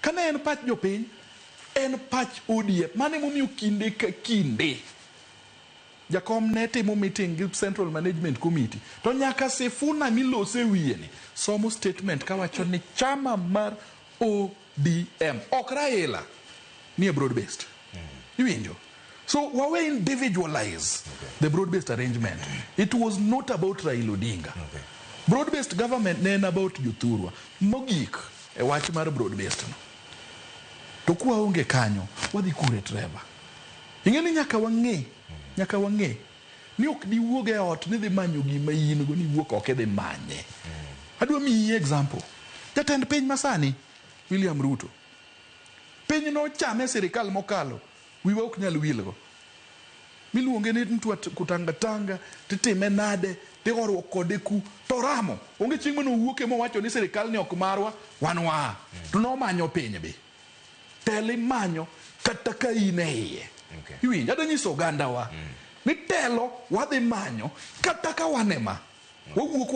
Kane en pach jopiny, en pach ODM. Mano emomiyo kinde ka kinde jakom ne timo meeting gi Central Management Committee to nyaka Sifuna milose wiye ni somo statement kawacho ni chama mar ODM ok Raila nie broad based. Iwinjo? So wawe individualize the broad based arrangement. It was not about Raila Odinga. Broad based government ne en about jothurwa. Mogik e wach mar broad based no. To kwaonge kanyo, wadhi kure Trevor? Ing'e ni nyaka wang'e, nyaka wang'e ni ok diwuog e ot ni dhi manyo gima in go ni wuok oko idhi manye. Adwa miyi example. Jatend piny masani, William Ruto, piny nochame sirikal mokalo, wiwa ok nyal wilgo. Miluonge ni mtu wa kutangatanga, titime nade, tigoruok kode ku, to ramo. Onge chieng' mane owuoke mowacho ni sirikal ni ok marwa, wan waa. To nomanyo piny be. Telo imanyo kata ka in e iye. Iwinjo? Adwa nyiso ogandawa ni telo wadhi manyo kata ka wan ema. Wawuok.